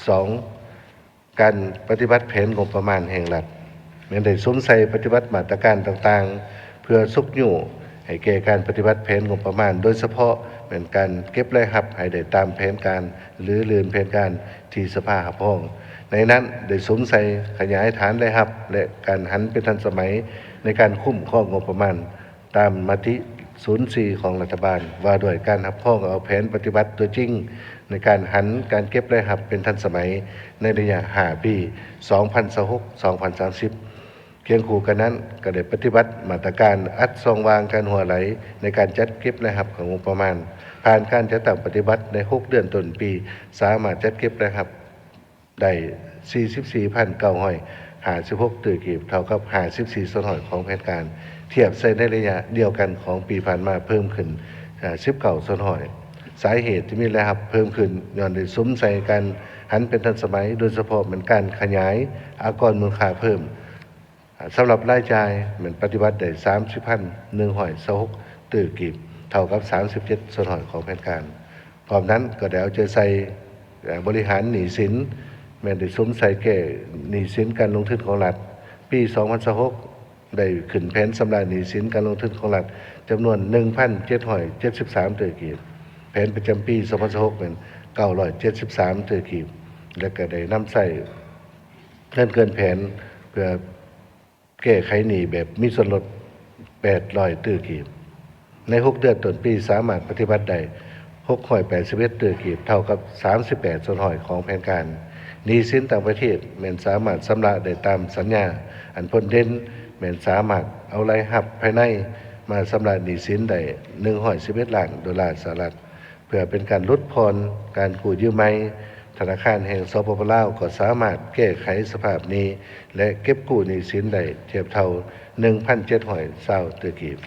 ສອງ ການປະຕິບັດແຜນງົບປະມານແຫ່ງລັດ ແມ່ນໄດ້ສຸມໃສ່ປະຕິບັດມາດຕະການຕ່າງໆ ເພື່ອຊຸກຍູ້ໃຫ້ແກ່ການປະຕິບັດແຜນງົບປະມານ, ໂດຍສະເພາະແມ່ນການເກັບລາຍຮັບໃຫ້ໄດ້ຕາມແຜນການ ຫຼື ລື່ນແຜນການທີ່ສະພາຮັບຮອງ. ໃນນັ້ນໄດ້ສຸມໃສ່ຂະຫຍາຍຖານລາຍຮັບ ແລະ ການຫັນເປັນທັນສະໄໝໃນການຄຸ້ມຄອງງົບປະມານ ຕາມມະຕິສູນສີ່ຂອງລັດຖະບານ ວ່າດ້ວຍການຮັບຮອງເອົາແຜນປະຕິບັດຕົວຈິງ ໃນການຫັນການເກັບລາຍຮັບເປັນທັນສະໄໝ ໃນໄລຍະຫ້າປີ ສອງພັນຊາວຫົກ ສອງພັນສາມສິບ. ຄຽງຄູ່ກັນນັ້ນ ກໍໄດ້ປະຕິບັດມາດຕະການອັດຊ່ອງວ່າງການຮົ່ວໄຫຼໃນການຈັດເກັບລາຍຮັບຂອງງົບປະມານ. ຜ່ານການຈັດຕັ້ງປະຕິບັດໃນຫົກເດືອນຕົ້ນປີ ສາມາດຈັດເກັບລາຍຮັບ ໄດ້ສີ່ສິບສີ່ພັນເກົ້າຮ້ອຍຫ້າສິບຫົກຕື້ກີບ ເທົ່າກັບຫ້າສິບສີ່ສ່ວນຮ້ອຍຂອງແຜນການ, ທຽບໃສ່ໃນໄລຍະດຽວກັນຂອງປີຜ່ານມາເພີ່ມຂຶ້ນ ເອີ່ ສິບເກົ້າສ່ວນຮ້ອຍ. ສາເຫດທີ່ມີລາຍຮັບເພີ່ມຂຶ້ນ ຍ້ອນໄດ້ສຸມໃສ່ການຫັນເປັນທັນສະໄໝ, ໂດຍສະເພາະແມ່ນການຂະຫຍາຍອາກອນມູນຄ່າເພີ່ມ. ສຳລັບລາຍຈ່າຍແມ່ນປະຕິບັດໄດ້ສາມສິບພັນໜຶ່ງຮ້ອຍຊາວຫົກຕື້ກີບ ເທົ່າກັບສາມສິບເຈັດສ່ວນຮ້ອຍຂອງແຜນການ. ພ້ອມນັ້ນກໍໄດ້ເອົາໃຈໃສ່ ເອີ່ ບໍລິຫານໜີ້ສິນ ແມ່ນໄດ້ສຸມໃສ່ແກ້ໜີ້ສິນການລົງທຶນຂອງລັດ. ປີສອງພັນຊາວຫົກ ໄດ້ຂຶ້ນແຜນຊຳລະໜີ້ສິນການລົງທຶນຂອງລັດ ຈຳນວນໜຶ່ງພັນເຈັດຮ້ອຍເຈັດສິບສາມຕື້ກີບ, ແຜນປະຈຳປີສອງພັນຊາວຫົກແມ່ນເກົ້າຮ້ອຍເຈັດສິບສາມຕື້ກີບ ແລະ ກໍໄດ້ນຳໃຊ້ເງິນເກີນແຜນ ເພື່ອ ແກ້ໄຂໜີ້ແບບມີສ່ວນລົດ ແປດຮ້ອຍຕື້ກີບ. ໃນຫົກເດືອນຕົ້ນປີ ສາມາດປະຕິບັດໄດ້ຫົກຮ້ອຍແປດສິບເອັດຕື້ກີບ ເທົ່າກັບສາມສິບແປດສ່ວນຮ້ອຍຂອງແຜນການ. ໜີ້ສິນຕ່າງປະເທດແມ່ນສາມາດຊຳລະໄດ້ຕາມສັນຍາ ອັນພົ້ນເດັ່ນແມ່ນສາມາດເອົາລາຍຮັບພາຍໃນມາຊຳລະໜີ້ສິນໄດ້ໜຶ່ງຮ້ອຍສິບເອັດລ້ານໂດລາສະຫະລັດ. ເພື່ອເປັນການຫຼຸດຜ່ອນການກູ້ຢືມໃໝ່, ທະນາຄານແຫ່ງ ສປປ ລາວ ກໍສາມາດແກ້ໄຂສະພາບໜີ້ ແລະ ເກັບກູ້ໜີ້ສິນໄດ້ທຽບເທົ່າໜຶ່ງພັນເຈັດຮ້ອຍຊາວຕື້ກີບ.